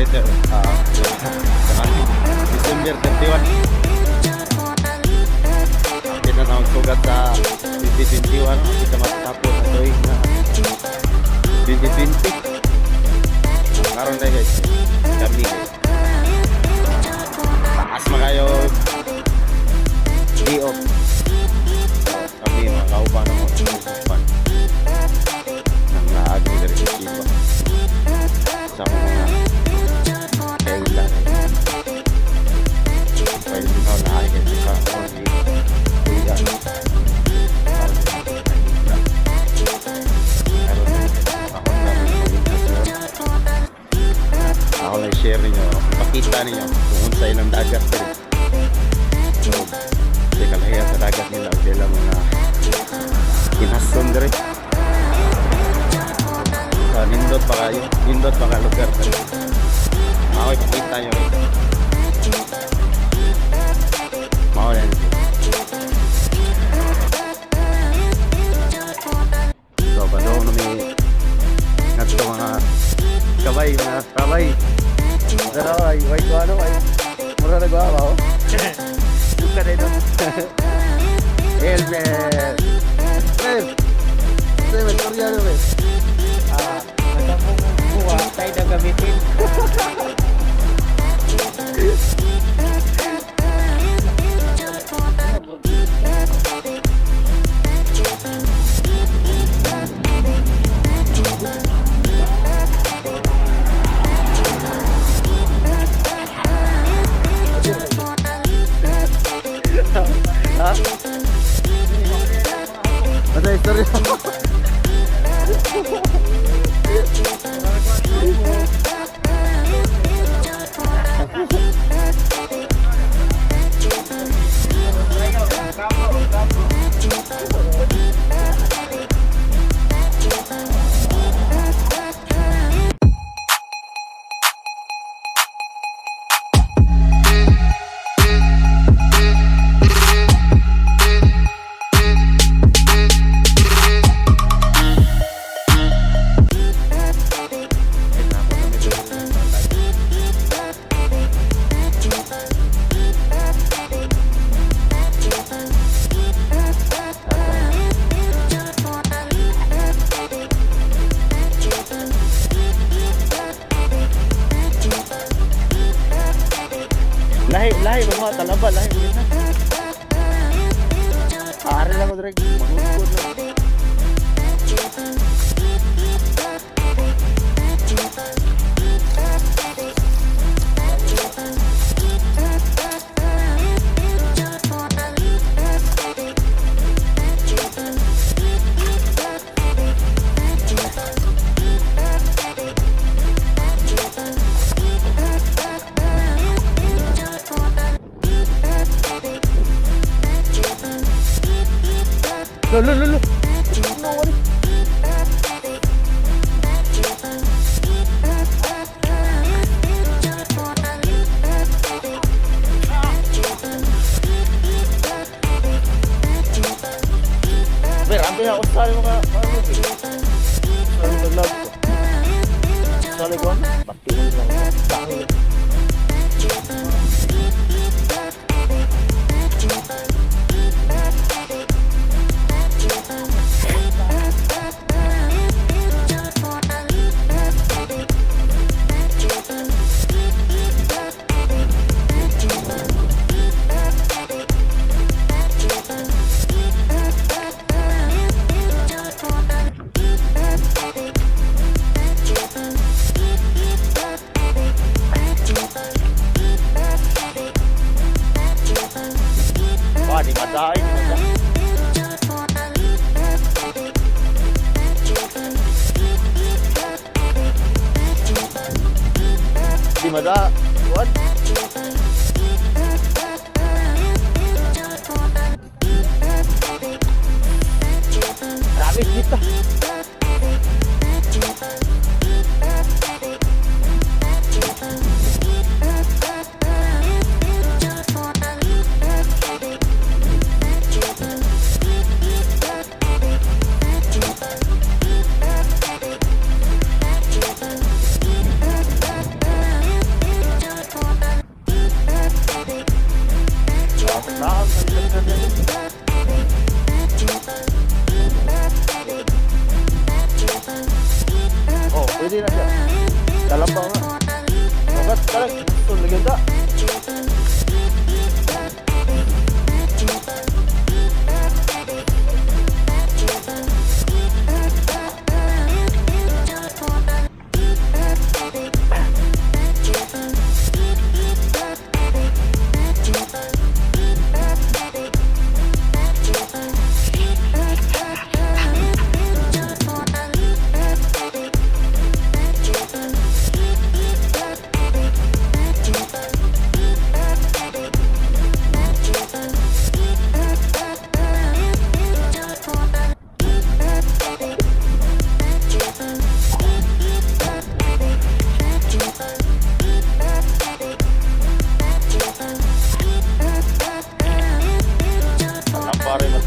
January, December 31. Hapit na tawag sugat sa 2021. Hapit na matapos ang tuig na 2020. Karon na, guys. Kami, guys. Taas makayo. Day off. Kami mga kauban ng mga usupan. Nang naag ni diri sa Chiba. Sa akong mga kaila. Pwede ko na ay kasi sa ako ni Kuya. Para sa mga kaila. Karon ako na rin mag-inasyon. Ako lang share ninyo, pakita ninyo kung unsa ilang dagat diri. So, di kalahian sa dagat nila, sila mga kinason diri. So, nindot pa kayo, nindot pa ka lugar diri. Ako ipakita nyo. Mao na yun. So, padung na may ngadto, mga kabay, mga kabay. Pero ay, way ko ano, ay, mura na gwa ba, oh? Ka dito. Helmet! Pre! Pre, may storya nyo, pre. Ah, nagkapong buwa, tayo na gamitin. Ha? Ano yung istorya? Ay, tapos na medyo dagat. Lahi, lahi, mga talaba, lahi, ulit na. Ari lang ko direct, mahugod lang. Lo, lo, lo, lo. No, what? Pero ambil ako sa mga ano eh. Sa love ko. Sali ko ano? Pati mo lang. Dahil.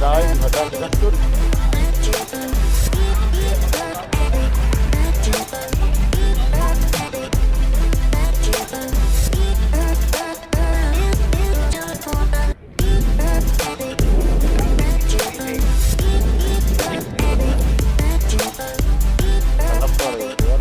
Dahil, madami gaston. Alam ko rin, yun.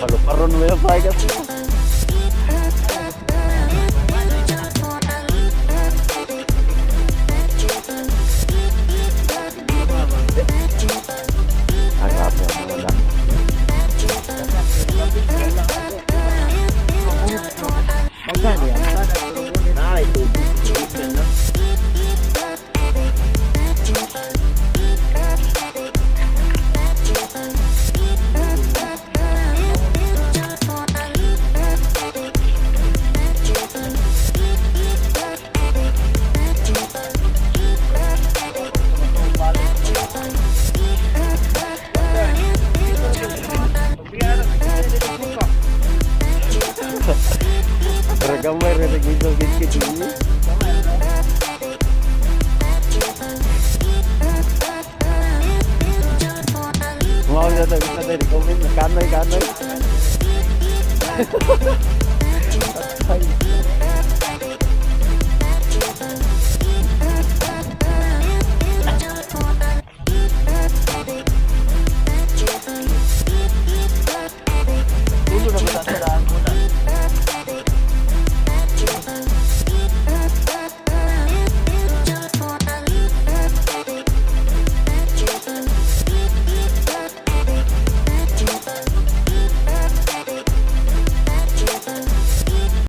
Paluparon mo yung pagas. Ang grabe, wala. Magkano yan? Ay, tubig. Pero gamay rin nag-video git ini. Mau na to, gusto na comment kanoy kanoy. Patay. Saan sila?